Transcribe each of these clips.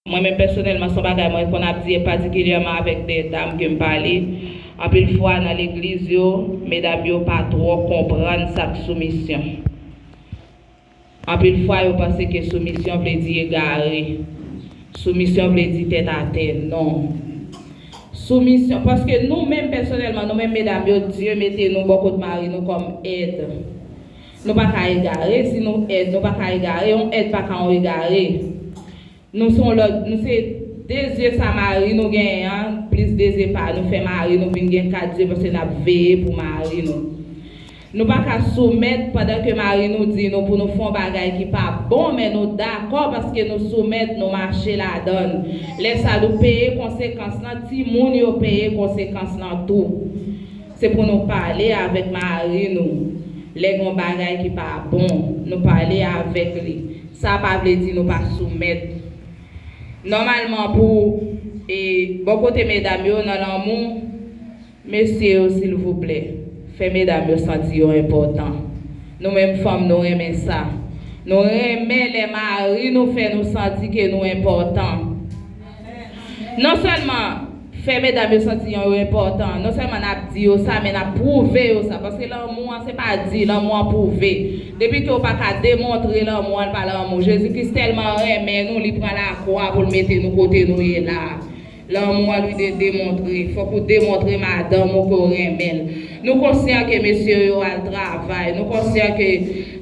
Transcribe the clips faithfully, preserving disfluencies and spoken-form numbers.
Mwen menm pèsonèlman, se yon bagay mwen konn ap di, patikilyèman avèk de dam ke m pale. Anpil fwa nan legliz yo, medam yo pa twò konprann sa k soumisyon. Anpil fwa, yo panse ke soumisyon vle di egare. Soumisyon vle di tèt atè. Non. Soumisyon, paske nou menm pèsonèlman, nou menm medam yo, Dye mete nou bò kot mari nou kòm èd. Nou pa ka egare, si nou èd, nou pa ka egare, yon èd pa ka yon egare. Nou se yon lòt, nou se de zye sa mari nou genyen an, plis de zye pa nou, fè mari nou vin gen kat zye, paske n ap veye pou mari nou. Nou pa ka soumèt pandan ke mari nou di nou pou nou fè yon bagay ki pa bon, men nou dakò paske nou soumèt, nou mache ladan l. Lè sa nou peye konsekans lan, timoun yo peye konsekans lan tou. Se pou nou pale avèk mari nou. Lè gen yon bagay ki pa bon, nou pale avèk li. Sa pa vle di nou pa soumèt. Nòmalman pou, e, bò kote medam yo nan lanmou, mesye yo, silvouplè, fè medam yo santi yo enpòtan. Nou menm fanm, nou renmen sa. Nou renmen lè mari nou fè nou santi ke nou enpòtan. Non sèlman fè medam yo santi yo enpòtan, non sèlman n ap di yo sa, men n ap pwouve yo sa. Paske lanmou an, se pa di, lanmou an pwouve. Depi ke w pa ka demontre lanmou an, l pa lanmou. Jezi Kris tèlman renmen nou, li pran lakwa pou l mete nou kote nou ye la a. Lanmou an, li de demontre. Fòk ou demontre madanm ou ke w renmen l. Nou konsyan ke mesye yo al travay. Nou konsyan ke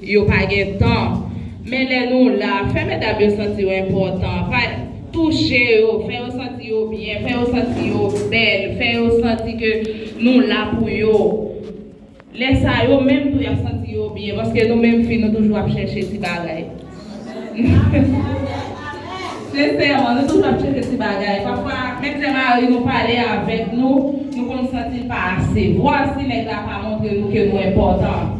yo pa gen tan. Men lè nou la, fè medam yo santi yo enpòtan. Pa touche yo, fè yo santi yo byen, fè yo santi yo bèl, fè yo santi ke nou la pou yo. Lè sa yo menm tou y ap santi yo byen, paske nou menm fi nou toujou ap chèche ti bagay. Sensèman, nou toujou ap chèche ti bagay. Pafwa, menm lè mari nou pale avèk nou, nou konn santi l pa ase. Vwasi nèg la pa montre nou ke nou enpòtan.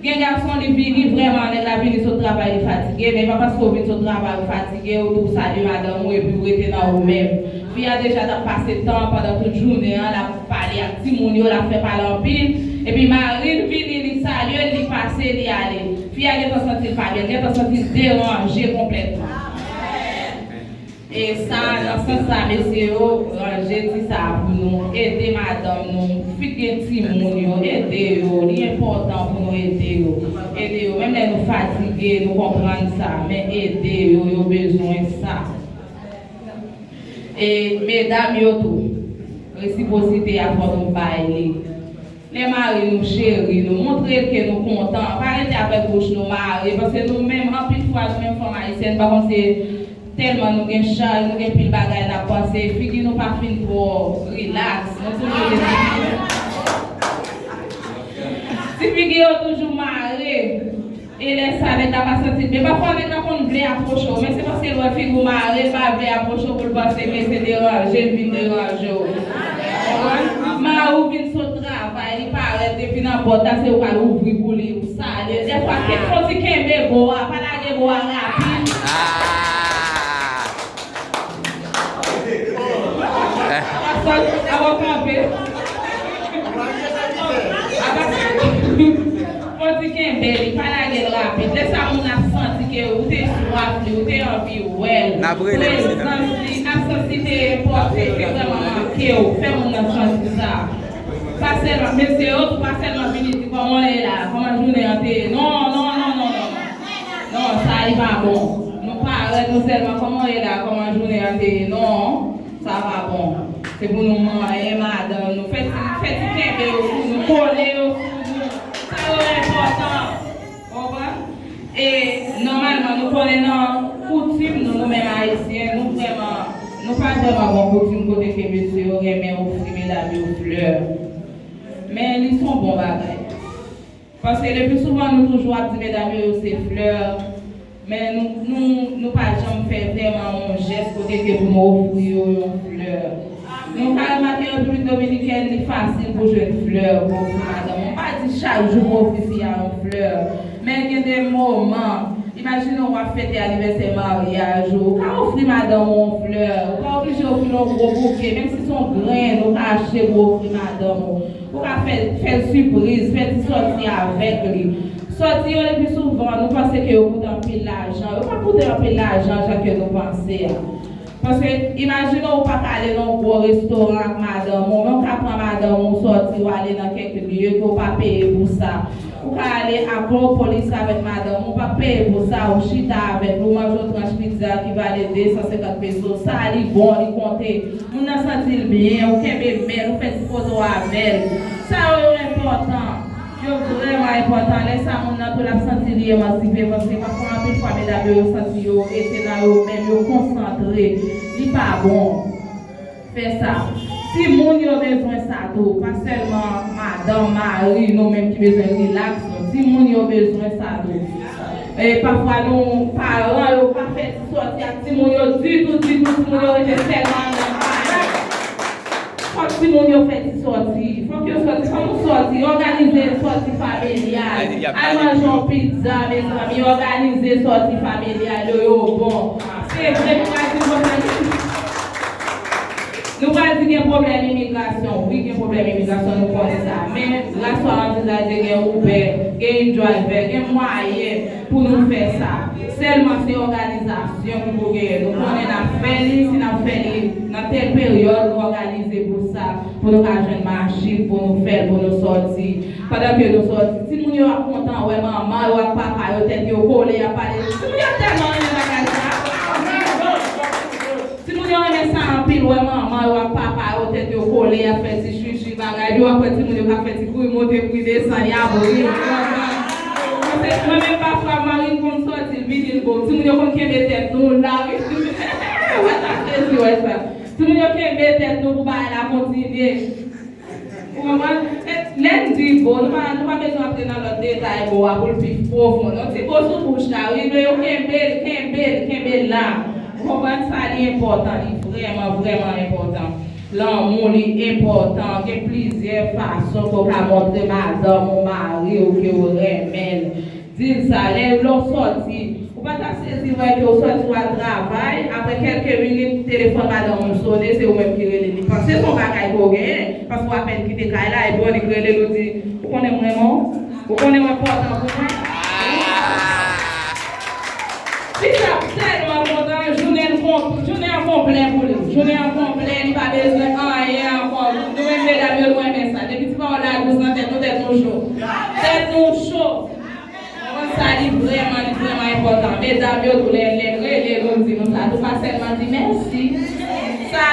Gen gason, li vini vrèman, nèg la vini sot travay, li fatige, men pa paske w vin sot travay, ou fatige, ou tou salye madanm ou epi ou rete nan ou menm. Fi a deja t ap pase tan pandan tout jounen an, l ap pale ak timoun yo, l ap fè pale anpil, epi mari l vini, li salye l, li pase, li ale. Fi a gentan santi l pa byen, l gentan santi l deranje konplètman. E sa, nan sans sa, mesye yo, ranje ti sa pou nou, ede madanm nou, fi k gen timoun yo, ede yo, li enpòtan pou nou ede yo, ede yo, menm lè nou fatige, nou konprann sa, men ede yo, yo bezwen sa. E medam yo tou, resipwosite a fò nou bay li. Lè mari nou cheri nou, montre l ke nou kontan. Pa rete avèk bouch nou mare, paske nou menm, anpil fwa, nou menm fanm ayisyèn, pa konn se tèlman nou gen chay, nou gen pil bagay n ap panse, figi nou pa fin twò rilaks, nou toujou gen ti figi yo toujou mare. E lè sa, nèg la pa santi l byen. Pafwa, nèg la konn vle apwoche w, men se paske l wè figi w mare, l pa vle apwoche w pou l panse ke se deranje l vin deranje w. Konprann? Mari w vin sot travay, li parèt depi nan pòt la, se ou k al ouvri pou li, ou salye l. Dèfwa, fon ti kenbe bo a, pa lage bo a rapid. Apa sòt, apa w kanpe. Apa sòt. Fò di kenbe li, pa lage l rapid. Lè sa moun ap santi ke ou te swaf li, ou te anvi wè l. Prezans li, absans li te enpòte, te vrèman manke w. Fè moun nan santi sa. Pa sèlman, mesye yo tou, pa sèlman vini di kòman w ye la, kòman jounen an te ye. Non, non, non, non, non. Non, sa li pa bon. Nou parèt, nou sèlman, kòman w ye la, kòman jounen an te ye. Non, sa pa bon. Se pou nou manyen madanm nou. Fè ti, fè ti kenbe yo sou nou, kole yo sou nou. Sa yo enpòtan. Konprann? E nòmalman, nou konnen nan koutim nou, nou menm ayisyen, nou vrèman, nou pa vrèman gon koutim kote ke mesye yo renmen ofri medam yo flè. Men li se yon bon bagay. Paske lepi souvan nou toujou ap di medam yo, yo se flè, men nou, nou, nou pa janm fè vrèman yon jès kote ke pou nou ofri yo yon flè. Nou ka remake Repiblik Dominikèn, li fasil pou jwenn flè pou ofri madanm ou. M pa di chak jou pou ofri fi a yon flè, men gen de moman, imajine w ap fete anivèsè maryaj ou, ou ka ofri madanm ou yon flè, ou pa oblije ofri l yon gwo bouke, menm si se yon grenn, ou ka achte pou ofri madanm ou. Ou ka fè, fè l sipriz, fè ti sòti avèk li. Sòti yo le pli souvan, nou panse ke yo koute anpil lajan. Yo pa koute anpil lajan jan ke nou panse a. Paske, imajine w pa ka ale nan yon gwo restoran ak madanm ou, men w ka pran madanm ou sòti, w ale nan kèk lye ke w pa peye pou sa. Ou ka ale Akwopolis avèk madanm ou, w pa peye pou sa, ou chita avèk li, ou manje yon tranch pizza ki vale de san senkant peso. Sa, li bon, li konte. Moun nan santi l byen, ou kenbe men l, ou fè ti foto avè l. Sa yo, yo enpòtan. Yo vrèman enpòtan. Lè sa, moun nan tou l ap santi li emansipe, paske pafwa, anpil fwa, medam yo, yo santi yo rete nan yo menm, yo konsantre. Li pa bon. Fè sa. Timoun yo bezwen sa tou. Pa sèlman madanm, mari, nou menm ki bezwen rilaks, non. Timoun yo bezwen sa tou. E pafwa, nou, paran yo pa fè ti sòti ak timoun yo ditou, ditou. Timoun yo rete sèlman anndan kay. Fòk timoun yo fè ti sòti. Fòk yo sòti. Fòk nou sòti. Òganize sòti familyal. Al manje yon pizza, mezanmi. Òganize sòti familyal yo, yo bon. Se vre, nou pral di konsa. Nou pral di gen pwoblèm imigrasyon. Wi, gen pwoblèm imigrasyon, nou konnen sa. Men, graswa an Dye, gen Uber, gen InDriver, gen mwayen pou nou fè sa. Sèlman se òganizasyon ki pou genyen. Nou konnen n ap fè li, si n ap fè li nan tèl peryòd, nou òganize pou sa, pou nou ka jwenn machin, pou nou fè l, pou nou sòti. Pandan ke nou sòti, timoun yo ap kontan wè manman yo ak papa yo, tèt yo kole, y ap pale. Timoun yo tèlman renmen bagay sa. Timoun yo renmen sa anpil, wè manman yo ak papa yo tèt yo kole, y ap fè ti chichi bagay, epi w ap wè timoun yo k ap fè ti kouri monte, kouri desann, y ap ri, ou konprann? Paske mwen menm pafwa, mari m konn sòti, l vini, l bon. Timoun yo konn kenbe tèt nou la, wi. Mwen ta sezi wè sa. Timoun yo kenbe tèt nou pou bagay la kontinye. Ou konprann? E, lè n di bon, nou pa, nou pa bezwen antre nan lòt detay bon a pou l pi pwofon. Yon ti bon sou bouch la, wi, men yo kenbe l, kenbe l, kenbe l la. Ou konprann? Sa li enpòtan, li vrèman, vrèman enpòtan. Lanmou, li enpòtan. Gen plizyè fason ke w ka montre madanm ou mari w ke w renmen l. Di l sa, lè, lè w sòti, ou pa ta sezi wè ke w sòti w al travay, apre kèlke minit, telefòn madanm ou sone, se ou menm ki rele li. Panse se yon bagay ke w genyen, paske w apèn kite kay la, epi w annik rele l, ou di, ou konnen m renmen w? Ou konnen w enpòtan pou mwen? Li t ap tèlman kontan, jounen l kon-, jounen an konplè pou li. Jounen an konplè, li pa bezwen anyen ankò. Nou menm medam yo, nou renmen sa. Depi ti pawòl la dous nan tèt nou, tèt nou cho. Tèt nou cho. Konsa li vrèman, li vrèman enpòtan. Medam yo tou, lè, lè n rele nou, n di nou sa tou, pa sèlman di mèsi. Sa